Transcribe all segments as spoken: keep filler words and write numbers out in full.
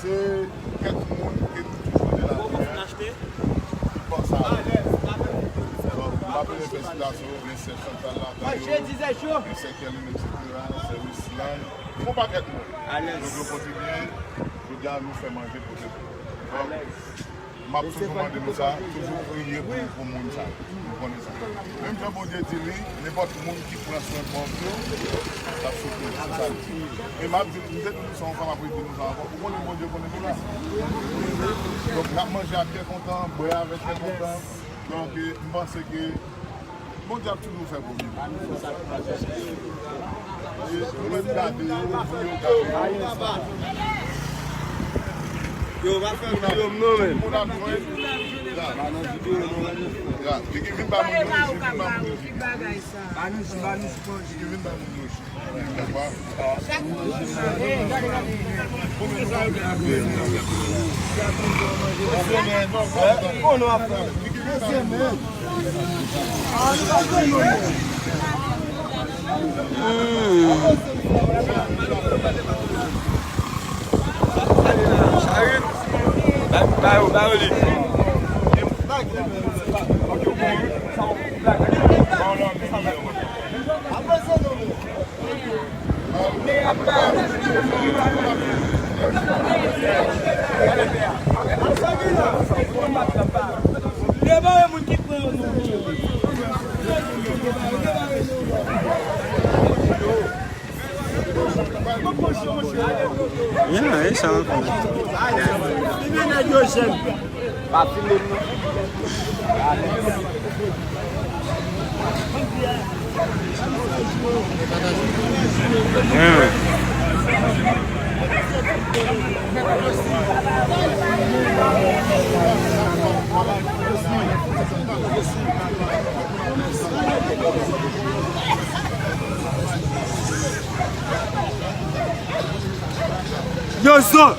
E kèk moun ke nou toujou tande ladan, ki panse a nou. Donk, m pa bezwen fè sitasyon, gen sè Chantal ladan yo, gen sè Kerline, etsetera, sè Wislan, yon pakèt moun. Donk, yo pote byen, jodi a, nou fè manje pote pou yo. Donk, m ap toujou mande nou sa, toujou priye pou, pou moun sa yo. Nou konnen sa. Menm jan Bondye di li, nenpòt moun ki pran swen pòv yo, l ap soufri, se sa l di. E m ap di, m te di nou sa yon fwa, m ap redi nou sa ankò. Ou konnen Bondye konnen nou la. Donk, n ap manje ak kè kontan, bwè avèk kè kontan. Donk, e, m panse ke Bondye ap toujou fè pou nou. E, nou menm gade yo, nou gade yo. Yo, pa fè videyo m non, men. Moun ap jwenn. Ya. Pa nan videyo non, men. Ya. Li ki vin ba moun yo, li ki vin ba moun yo. Ki bagay sa? Ba nou, ba nou sipòte. Li ki vin ba moun yo. Ya, e sa ankò. Pa filme m non. Yo, zo!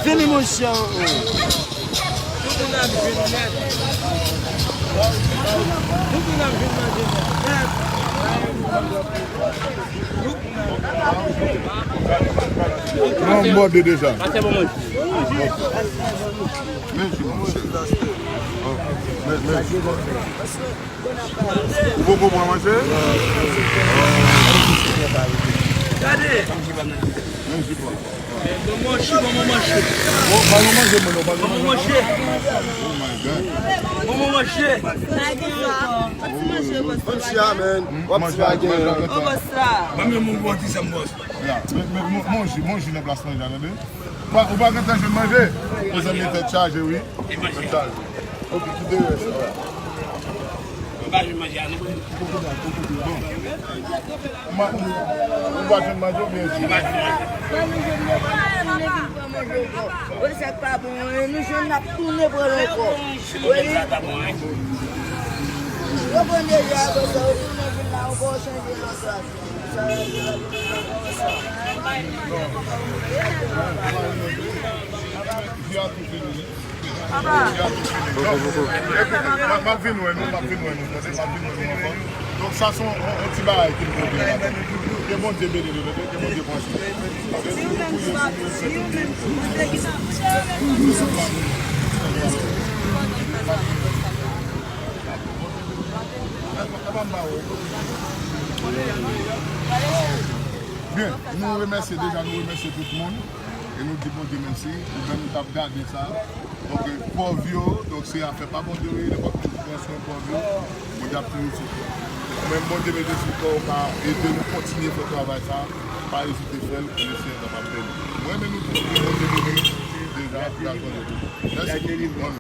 Vini, monchè. Tout moun ap vin nèt. Tout moun ap vin manje nèt. Tout moun ap vin manje nèt. Non, m bòde deja. Pase bon manje. Men, men, men. Ou poko pran manje? Gade! Men, jip la. Bon, manje, bon, manje. Bon, ba nou manje, mwen, ba nou manje. Oh my God. Bon, manje. Bon, ti a, man. Bon, ti a, gen. Bon, sa. Mwen menm, mwen, mwen, ti sa, m bòs. Ya, men, men, men, manje, manje nan plas manje, tande? Pa, ou pa gentan jwenn manje? Mezanmi, tèt chaje, wi. Tèt chaje. Ok, kite rès la. Ou pa jwenn manje a non. Bon. Ma, ou pa jwenn manje oubyen jis? Ou pa jwenn manje. Wè sa k pa bon, nou jwenn n ap tounen pran l ankò. Wi. Yo konn deja, apre sa, yo tounen vin la ankò, chanje lòt la. M ap vin wè nou, m ap vin wè nou, tande, m ap vin wè nou ankò. Donk, sa se yon, yon, yon ti bagay ke m konn di la. Ke Bondye beni nou, tande, ke Bondye pran swen nou. Byen, nou remèsye deja, nou remèsye tout moun. E nou di Bondye mèsi, ou menm k ap gade sa. Donk, pòv yo, donk, se afè pa Bondye yo ye, nenpòt moun ki pran swen pòv yo, Bondye ap toujou sipòte. Ou menm, Bondye mete sou kè w ka ede nou kontinye fè travay sa, pa ezite fè l, pou Mesye a kapab beni. Mwen, men nou tout, ke Bondye beni nou, deja, gras Bondye. Mèsi pou tout moun.